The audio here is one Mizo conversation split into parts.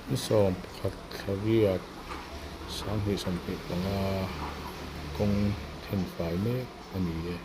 Ni 11 thla riat 2025 kawng thenfai mek a ni e.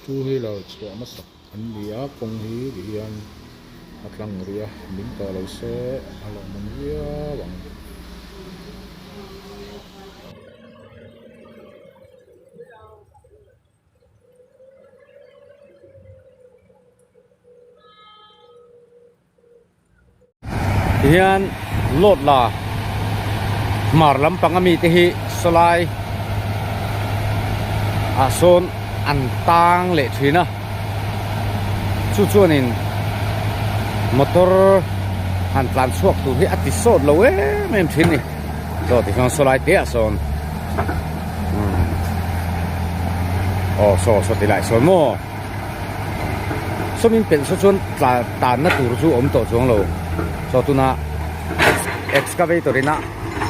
Two wheeler chhuah hmasak an ni a kawng hi ti hian a tlang rih a min tawh lo se a lawmawm viau ang. Tihian load la hmar lampang ami te hi sawlai ah sawn an tang leh thin a chu chuanin motor han tlan chhuak tur hi a ti sawt lo em em thin a ni chaw ti hian sawlai te ah sawn aw saw saw ti lai sawn maw. Sawmin pelh saw chuan tla tanna tur chu awm tawh chuang lo saw tuna excavator ina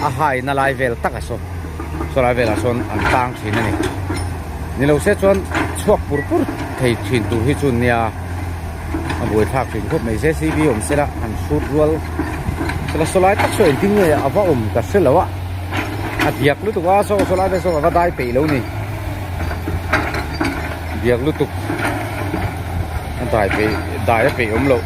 a hai na lai vel tak a saw saw lai velah sawn an tang thin a ni ni lo se chuan chhuak pur pur thei thin tur hi chu nia a buaithlak thin khawp mai jcb awm sela han hrut rual sela saw lai tak saw engtin nge a va awm ka hre lo a a diak lutuk a saw saw lai te saw a va dai peih lo ni. Biak lutuk a dai peih dai a peih awm loh.